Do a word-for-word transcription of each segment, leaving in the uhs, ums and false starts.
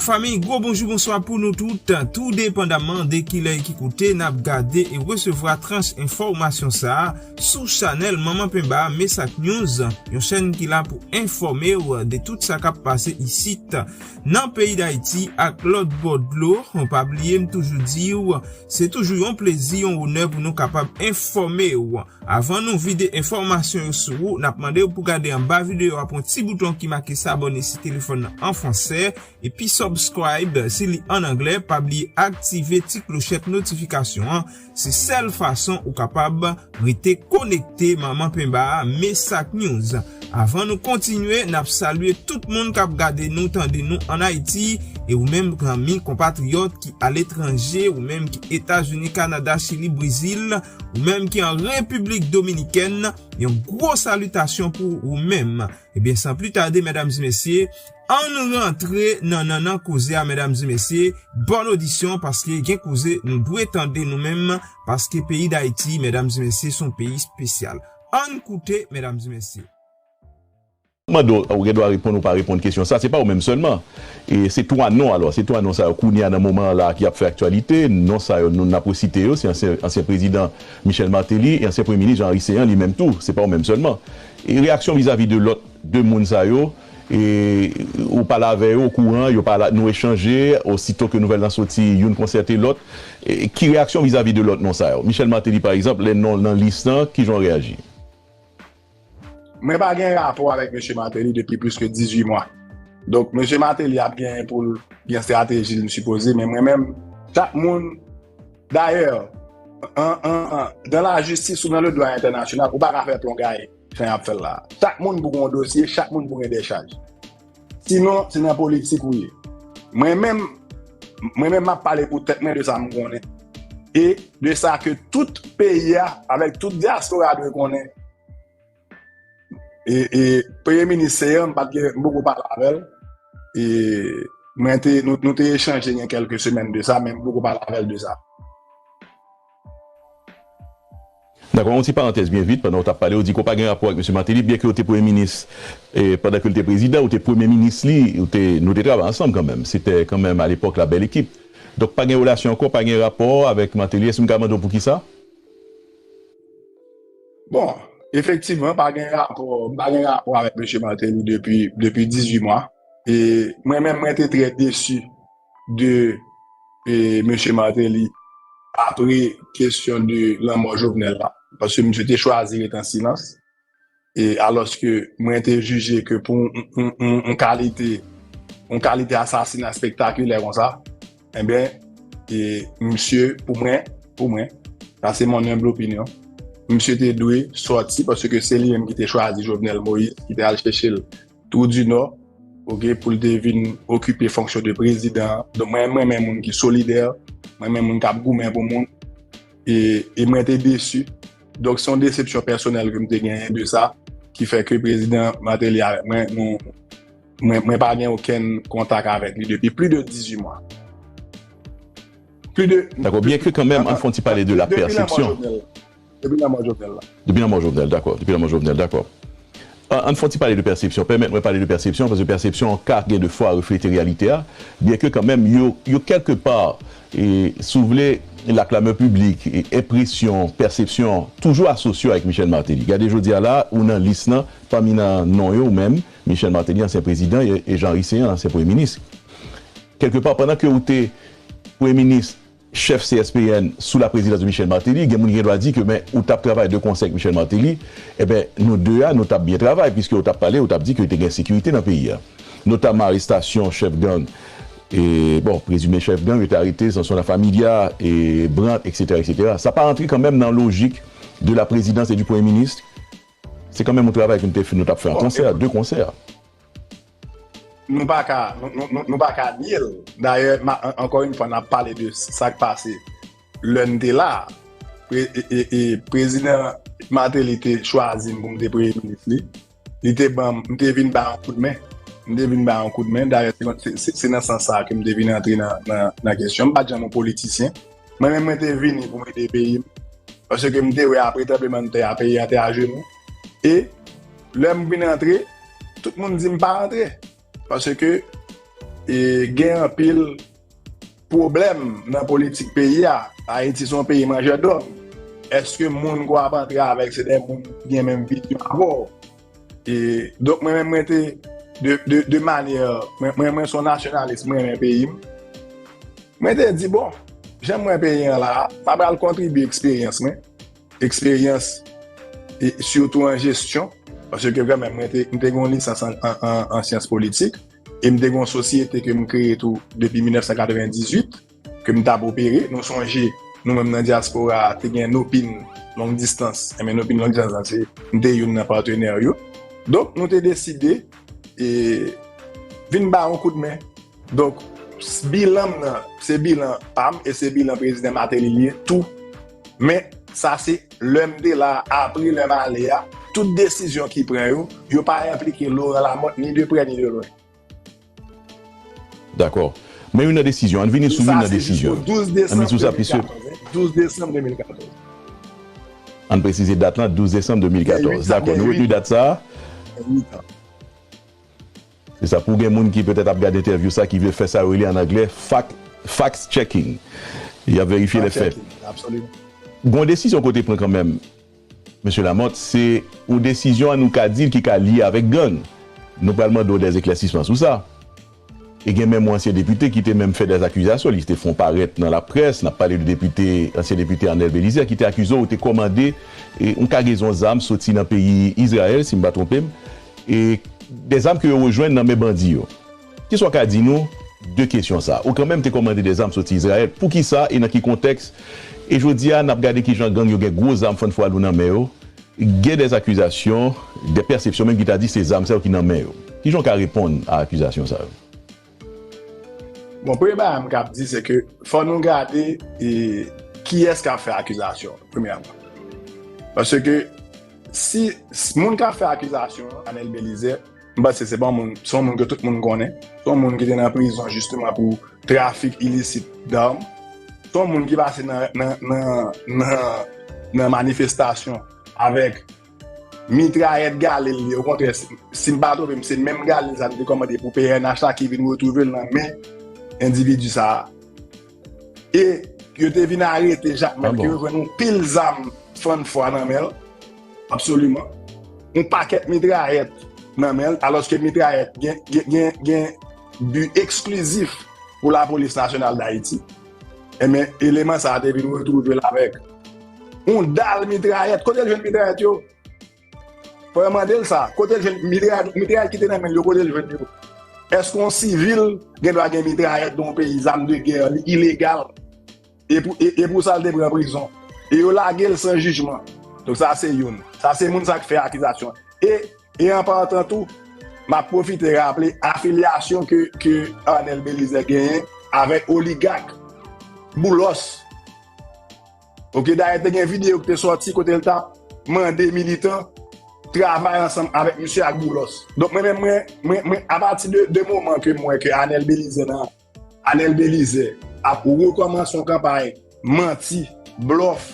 Fanmi, gwo bonjou, bonswa pou nou tout, tou depandaman de kilè e ki kote n ap gade e resevwa tranch enfòmasyon sa a sou chanèl Manman Penba Mesak News, yon chèn ki la pou enfòme w de tout sa k ap pase isit nan peyi Dayiti ak lòt bò dlo. Pa bliye, m toujou di w, se toujou yon plezi, yon onè pou nou kapab enfòme w. Avan nou vide enfòmasyon yo sou ou, n ap mande w pou gade anba videyo a, pran ti bouton ki make s'abonner si telefòn nan an fransè, epi subscribe si li an anglè. Pa bliye aktive ti klochèt notifikasyon an. Se sèl fason ou kapab rete konekte Manman Penba a, Mesak News. Avan nou kontinye, n ap salye tout moun k ap gade nou, tande nou ann Ayiti, e ou menm, zanmi, konpatriyòt ki aletranje, ou menm ki Etazini, Kanada, Chili, Brezil, ou menm ki an Repiblik Dominikèn, yon gwo salitasyon pou ou menm. Ebyen, san pli tade, medam e mesye, ann rantre nan nannan koze a, medam e mesye. Bòn odisyon, paske gen koze nou dwe tande nou menm, paske peyi Dayiti, medam e mesye, se yon peyi espesyal. Ann koute, medam e mesye. Mande w, ou gen dwa reponn ou pa reponn kesyon sa, se pa ou menm sèlman. E se twa non, alò, se twa non sa yo kounye a nan moman an la ki ap fè aktyalite. Non sa yo, nou, n ap resite yo, se ansyen, ansyen prezidan Michel Martelly e ansyen premye minis Jean Henry Céant li menm tou, se pa ou menm sèlman. E reyaksyon vizavi de lòt de moun sa yo, e ou pale avè yo, okouran, yo pa la, nou echanje, osito ke nouvèl lan soti, youn konsète lòt. E ki reyaksyon vizavi de lòt non sa yo? Michel Martelly, pa egzanp, lè non nan lis lan, kijan w reyaji? Mwen pa gen rapò avèk mesye Martelly depi plis ke dizuit mwa. Donk, mesye Martelly ap gen pou l gen estrateji l, m sipoze, men mwen menm, chak moun, dayè, an, an, an, dans la justice ou dans le droit international, ou pa ka fè plongay jan y ap fè l la. Chak moun pou gen yon dosye, chak moun pou gen dechaj. Sinon, se nan politik ou ye. Mwen menm, mwen menm, m ap pale pou tèt mwen de sa m konnen. E de sa ke tout peyi a, avèk tout dyaspora dwe konnen. E, e premye minis Céant, m pa t gen, m poko pale avè l. E mwen te, nou, nou te echanje gen kèlke semèn de sa, men m poko pale avè l de sa. Dakò, yon ti parantèz byen vit, pandan w t ap pale, ou di ke w pa gen rapò ak mesye Martelly, byen ke w te premye minis, e, pandan ke l te prezidan, ou te premye minis li, ou te, nou te travay ansanm kanmenm. Se te kanmenm, alepòk, la bèl ekip. Donk, pa gen relasyon ankò, pa gen rapò avèk Martelly. Èske m ka mande w poukisa? Bon, efektivman, pa gen rapò, m pa gen rapò avèk mesye Martelly depi, depi dizuit mwa. E mwen menm, mwen te trè desi de, e, mesye Martelly apre kesyon de lanmò Jovenel la. Paske misye te chwazi ret an silans. E alòske mwen te jije ke pou yon, yon, yon, yon kalite, yon kalite asasina spektakilè konsa, enben, e misye, pou mwen, pou mwen, sa se mon humble opinion, misye te dwe sòti paske se li menm ki te chwazi Jovenel Moïse, ki te al chèche l Trou di Nò, oke, pou l te vin okipe fonksyon de prezidan. Donk, mwen, mwen renmen moun ki solidè, mwen renmen moun k ap goumen pou moun. E, e mwen te desi. Donk, se yon desepsyon pèsonèl ke m te genyen de sa, ki fè ke prezidan Martelly avèk mwen, nou, mwen, mwen pa gen okenn kontak avèk li depi plis de dizuit mwa. Plis de, Dakò, byen ke kanmenm, ann fè yon ti pale de la pèsepsyon. Depi lanmò Jovenel la. Depi lanmò Jovenel la. Depi lanmò Jovenel, dakò. Depi lanmò Jovenel, dakò. An, ann fè yon ti pale de pèsepsyon. Pèmèt mwen pale de pèsepsyon, paske pèsepsyon an ka gen de fwa reflete reyalite a. Byen ke kanmenm, yo, yo kèlke pa, e, si w vle, la clameur publique, e, enpresyon, pèsepsyon, toujou asosye w avèk Michel Martelly. Gade jodi a la, ou nan lis lan, pami nan non yo, ou menm, Michel Martelly, ansyen prezidan, e, e Jean Henry Céant, ansyen premye minis. Kèlke pa, pandan ke ou te premye minis, chèf C S P N sou la prezidans de Michel Martelly, gen moun ki gen dwa di ke, men, ou t ap travay de konsè ak Michel Martelly, enben, nou de a, nou t ap byen travay, piske ou t ap pale, ou t ap di ke te gen sekirite nan peyi a. Notaman arestasyon chèf gang, e, bon, prezime chèf gang, yo te arete, Samson Lafamilia, e, Brandt, et cetera, et cetera. Sa pa rantre kanmenm nan lojik de la présidence et du Premier ministre? Se kanmenm yon travay ke nou te fè, nou t ap fè an konsè, de konsè. Nou pa ka, nou, nou, nou, nou pa ka nye l. Dayè, ma, an, ankò yon fwa, n ap pale de sa k pase lè n te la. Pre-, e, e, e, prezidan Martelly te chwazi m pou m te premye minis li. Li te ban m, m te vin ba yon kout men. M te vin ba yon kout men. Dayè, se, se, se, se nan sans sa a ke m te vin antre nan, nan, nan kesyon. M pa t janm yon politisyen. Mwen menm, mwen te vini pou m ede peyi m. Paske m te wè apre tranblemanntè a, peyi a te ajenou. E lè m vin antre, tout moun di m pa antre. Paske e, gen anpil pwoblèm nan politik peyi a. Ayiti se yon peyi manjè dòm. Èske moun ke w ap antre avèk se de moun ki gen menm vizyon avè w? E, donk, mwen menm, mwen te, de, de, de manyè, mwen, mwen, mwen se yon nasyonalis, mwen renmen peyi m. Mwen te di, bon, jan m wè peyi an la a, m pral kontribye eksperyans mwen, eksperyans, e sitou an jesyon, paske kanmenm, mwen te, m te gen yon lisans an, an, an, an syans politik, e m te gen yon sosyete ke m kreye tou depi mil nèf san katrevendizuit, ke m t ap opere. Nou sonje, nou menm nan dyaspora a, te gen Nopin long distans. Enben, Nopin long distans lan, se, m te youn nan patnè yo. Donk, nou te deside, e, vin ba yon kout men. Donk, s- bilan m nan, se bilan pa m e se bilan prezidan Martelly li ye tou. Men, sa se lè m te la, apre lè m ale a, tout desizyon ki pran yo, yo pa enplike Laurent Lamothe ni de prè ni de lwen. Dakò. Men youn nan desizyon, ann vini sou youn nan desizyon. Ann vini sou sa, pise. Douz desanm de mil katòz. Ann presize dat lan, douz desanm de mil katòz. Dakò, nou retni dat sa a. Se sa, pou gen moun ki petèt ap gade entèvyou sa, ki vle fè sa yo rele an anglè fact, fact checking. Y ap verifye lè fè. Gon desizyon kote pran kanmenm, Mesye Lamothe, se yon desizyon an nou ka di l ki ka lye avèk gang. Nou pral mande w dè eklèsisman sou sa. E gen menm yon ansyen depite ki te menm fè dè akizasyon, li te fè yon parèt nan laprès, n ap pale de depite, ansyen depite Arnel Belizaire, ki te akize w te kòmande e, yon kagezon zam soti nan peyi Izrayèl, si m pa twonpe m, e dè zam ke yo rejwenn nan men bandi yo. Kisa w ka di nou de kesyon sa? Ou kanmenm te kòmande dè zam soti Izrayèl. Poukisa e nan ki kontèks? E jodi a, n ap gade kijan gang yo gen gwo zam fann fwa lou nan men yo. Gen dè akizasyon, dè pèsepsyon menm ki ta di se zam sa yo ki nan men yo. Kijan w ka reponn a akizasyon sa yo? Bon, premye bagay m k ap di, se ke fò nou gade e, kiyès k ap fè akizasyon, premyèman. Paske si, si moun k ap fè akizasyon an, Arnel Belizaire, m panse se pa yon moun, se yon moun ke tout moun konnen. Se yon moun ki te nan prizon jisteman pou trafik ilisit dam. Se yon moun ki pase nan, nan, nan, nan, nan manifestasyon avèk mitrayèt Galil li. Okontrè, si, si m pa twonpe m, se menm Galil sa nou te kòmande pou P N H la ki vin retwouve l nan men endividi sa a. E yo te vin arete Jakmèl, ke yo jwenn yon pil zam fann fwa nan men l. Absoliman. Yon pakèt mitrayèt nan men l, alòske mitrayèt gen, gen, gen, gen bi eksklizif pou Lapolis Nasyonal d Ayiti. Enben, eleman sa a te vin retwouve l avèk yon dal mitrayèt. Kote l jwenn mitrayèt yo? Fò yo mande l sa. Kote l jwenn mitrayèt, mitrayèt ki te nan men l yo, kote l jwenn yo? Èske yon sivil gen dwa gen mitrayèt nan yon peyi, zam de gè ilegal? E pou, e, e pou sa l te pran prizon. E yo lage l san jijman. Donk sa se youn. Sa se moun sa k fè akizasyon. E, e an patan tou, m ap pwofite raple afilyasyon ke, ke Arnel Belizaire genyen avèk oligak Boulos. Oke, dayè te gen videyo ki te sòti kote l t ap mande militan travay ansanm avèk misye ak Boulos. Donk mwen menm, mwen, mwen, mwen, apati de, de moman ke m wè ke Arnel Belizaire nan, Arnel Belizaire ap rekòmanse yon kanpay manti, blòf,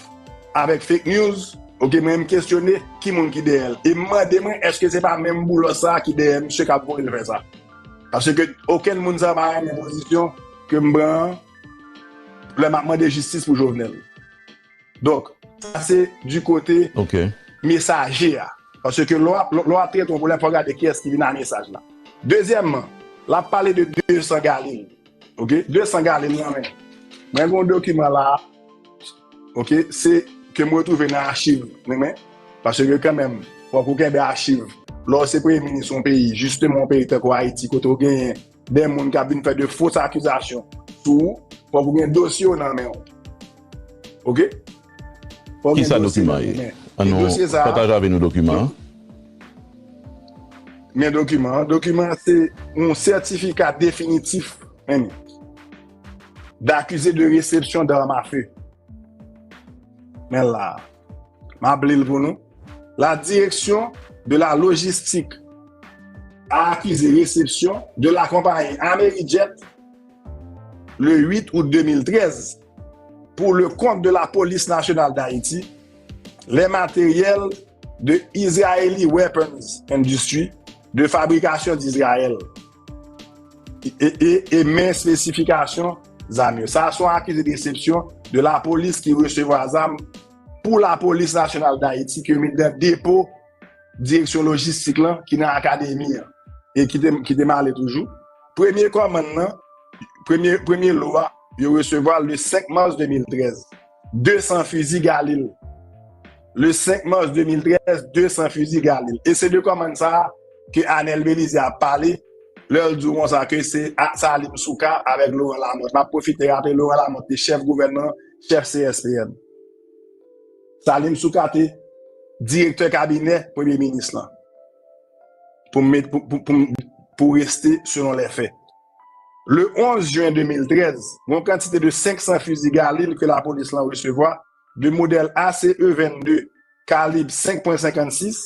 avèk fake news, oke, mwen menm m kesyone ki moun ki dèyè l. E m mande mwen, èske se pa menm Boulos sa a ki dèyè misye k ap voye l fè sa? Paske okenn moun sa pa renmen pozisyon ke m pran an lè m ap mande jistis pou Jovenel. Donk, sa se di kote mesaje a. Paske lè w ap, lè w ap trete yon pwoblèm, fò w gade kiyès ki vin ak mesaj la. Dezyèmman, l ap pale de de san Galil. Oke? De san Galil nan men. Mwen gen yon dokiman la, oke, se ke m retwouve nan achiv mwen, men, paske kanmenm, fòk ou kenbe achiv. Lè w se premye minis yon peyi, jisteman yon peyi tankou Ayiti, kote w genyen de moun k ap vin fè de fos akizasyon sou ou, fòk ou gen dosye yo nan men w. Oke? Fòk ou gen dosye yo nan men w. Kisa dokiman ye? Ann pataje avè nou dokiman an. Men dokiman an, dokiman an se yon sètifika definitif, men, d'accusé de réception d'armes à feu. Men la, m ap li l pou nou. La direction de la logistique a accusé réception de la compagnie Amerijet le huit août deux mille treize pour le compte de la Police Nationale d'Haïti, les matériels de Israeli Weapons Industry de fabrication d'Israël. e, e, e men espesifikasyon zam yo. Sa se yon akize de resepsyon de lapolis ki resevwa zam pou Lapolis Nasyonal d Ayiti ke yo met nan depo direksyon lojistik lan ki nan akademi an e ki te, ki te male toujou. Premye kòmann nan, premye, premye lo a, yo resevwa l le senk mas de mil trèz. De san fizi Galil. Le senk mas de mil trèz, de san fizi Galil. E se de kòmann sa a ke Anèl Belize ap pale lè l di w konsa ke se a, Salim Souka avèk Laurent Lamothe. M ap pwofite raple Laurent Lamothe te chèf gouvènman, chèf C S P N. Salim Souka te direktè kabinè premye minis lan. Pou m met, pou, pou, pou, pou reste selon les faits. Le onz jen de mil trèz, yon kantite de senk san fizi Galil ke lapolis lan resevwa, de modèl A C E vennde, kalib senk pwen senkannsis,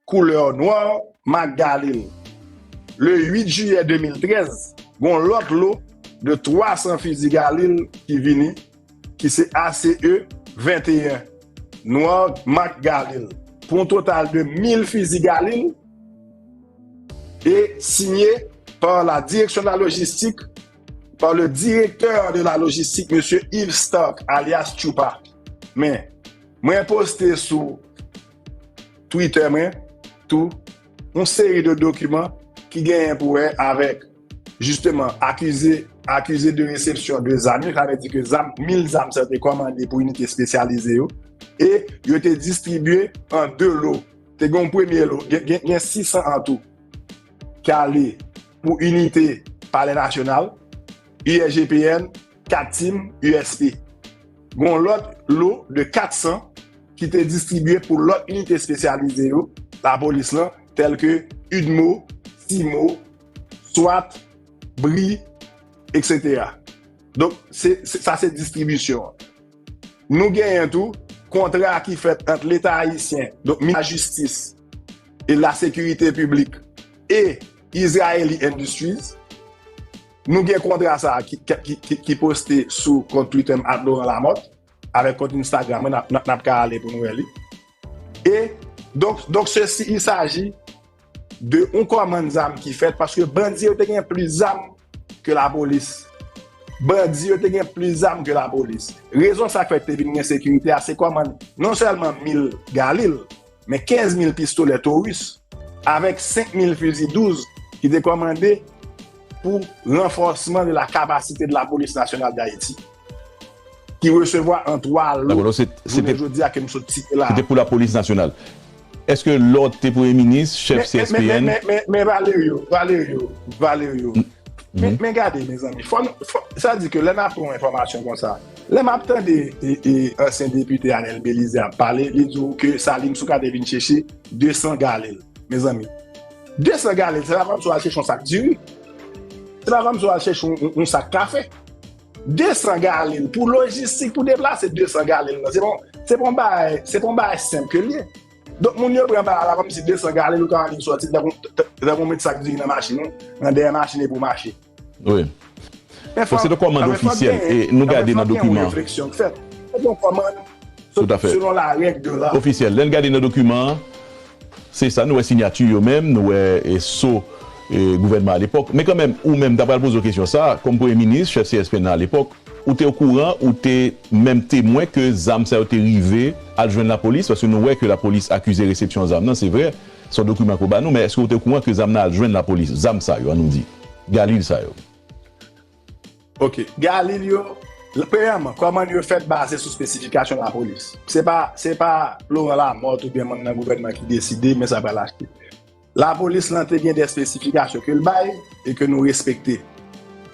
koulè nwa, mak Galil. Le uit jiyè de mil trèz, gon lòt lo de twa san fizi Galil ki vini, ki se A C E venteyen, nwa, mak Galil, pou yon total de mil fizi Galil, e siyen par la direction de la logistique, par le directeur de la logistique, mesye Yves Stark, alyas Tchoupa. Men, mwen poste sou Twitter mwen tou yon seri de dokiman ki genyen pou wè avèk, jisteman, akize, akize de resepsyon de zam yo, sa vle di ke zam, mil zam sa yo te kòmande pou inite espesyalize yo, e yo te distribye an de lo. Te gen yon premye lo, gen, gen, gen sis san an tou, ki ale pou inite Palè Nasyonal, U S G P N, kat tim, U S P. Gon lòt lo de kat san ki te distribye pou lòt inite espesyalize yo, lapolis lan, tèl ke UDMO, CIMO, swat, bri, etsetera. Donk, se, se, sa se distribisyon an. Nou genyen tou kontra ki fèt ant Leta ayisyen, donk minis lajistis e lasekirite piblik, e Israeli Industries. Nou gen kontra sa a ki, ki, ki, ki, ki poste sou kont Twitter m at Laurent Lamothe, avèk kont Instagram mwen, n ap, n ap, n ap ka ale pou nou wè li. E, donk, donk, ceci, il s'agit de yon kòmann zam ki fèt, paske bandi yo te gen plis zam ke lapolis. Bandi yo te gen plis zam ke lapolis. Rezon sa k fè te vin gen sekirite a, se kòmann non sèlman mil Galil, men kenz mil pistolè Taurus, avèk senk mil fizi douz ki te kòmande pou ranfòsman de la capacité de la Police Nationale d'Haïti, ki resevwa an twa lo, dakò, donk se, se jounen te, jodi a ke m sot site la. Se te pou lapolis nasyonal. Èske lè w te premye minis, chèf C S P N? Men, men, men, men, men, men Valerio, Valerio, Valerio. Men, men gade, mezanmi, fò nou, fò, sa di ke lè n ap pran yon enfòmasyon konsa, lè m ap tande, e, e, ansyen depite Anèl Belize ap pale, li di w ke Salim Souka te vin chèche de san galil. Mezanmi, de san galil, se pa kòmsi w al chèche yon sak diri. Se pa kòmsi w al chèche yon, yon, yon sak kafe. De san galil pou lojistik, pou deplase de san galil lan. Se pa, se pa yon bagay, se pa yon bagay senp ke l ye. Donk, moun yo pran bagay la kòmsi de san galil ou ka annik sòti tankou, tankou met sak diri nan machin ou, nan dèyè machin epi w mache. Wi. Men fò, se de kòmand ofisyèl, e nou gade nan dokiman an. Fò gen yon refleksyon k fèt. Se yon kòmand selon la règ de la. Ofisyèl. Lè n gade nan dokiman an, se sa, nou wè siyati yo menm, nou wè, e, so, e, gouvènman alepòk. Men kanmenm, ou menm, ta pral poze w kesyon sa, kòm premye minis, chèf C S P N nan alepòk, ou te okouran, ou te menm temwen ke zam sa yo te rive al jwenn lapolis, paske nou wè ke lapolis akize resepsyon zam nan, se vre, se yon dokiman ke w ba nou, men èske w te okouran ke zam nan al jwenn lapolis, zam sa yo, an nou di, galil sa yo? Ok, galil yo, premyèman, kòmand yo fèt baze sou espesifikasyon lapolis. Se pa, se pa Laurent Lamothe oubyen manm nan gouvènman ki deside, men sa pral achte. Lapolis lan te gen de espesifikasyon ke l bay e ke nou respekte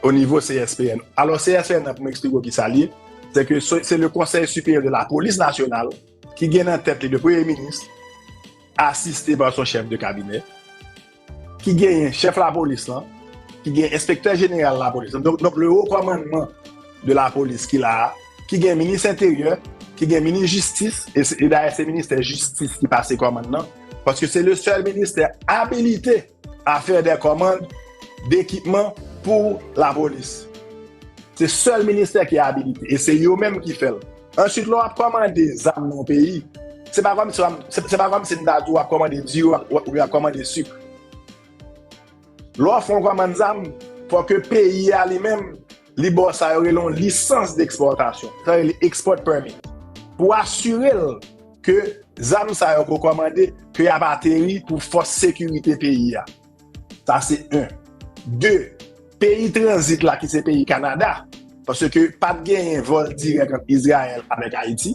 o nivo C S P N. Alò, C S P N nan, pou m eksplike w kisa l ye, se ke se, se le Conseil Supérieur de la Police Nationale ki gen nan tèt li de premye minis, asiste pa son chèf de kabinè, ki genyen chèf lapolis lan, ki gen enspektè jeneral lapolis lan, donk, donk, le haut commandement de la police ki la a, ki gen minis enteryè, ki gen minis jistis, e, se- e dayè se ministè jistis ki pase kòmand nan, paske se le sèl ministè abilite à faire des commandes d'équipement pour la police. Se sèl ministè ki abilite, e se yo menm ki fè l. Answit, lè w ap kòmande zam nan yon peyi, se pa kòmsi w ap- se, se pa kòmsi m ta di w ap kòmande diri, w ap- w ap- w ap kòmande sik. Lè w fè yon kòmand zam, Fò ke peyi a li menm, li ba w sa yo rele yon lisans d'exportation. Sa rele export permit. Pou asire l ke zam sa yo ke w kòmande, ke y ap ateri pou fòs sekirite peyi a. Sa se en. De, peyi tranzit la ki se peyi Kanada, paske pa t genyen vòl dirèk ant Izrayèl avèk Ayiti.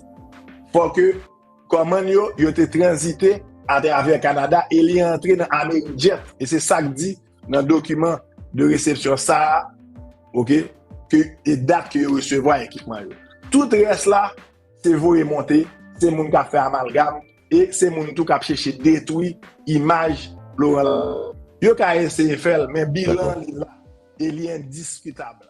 Fò ke kòmann yo, yo te tranzite atravè Kanada e li antre nan Amerijet. E se sa k di nan dokiman de resepsyon sa a, oke, ke, e dat ke yo resevwa ekipman yo. Tout rès la, se voye monte, se moun k ap fè amalgam, e se moun tou k ap chèche detwi imaj Laurent. Yo ka eseye fè l, men bilan li la, e li endiskitab.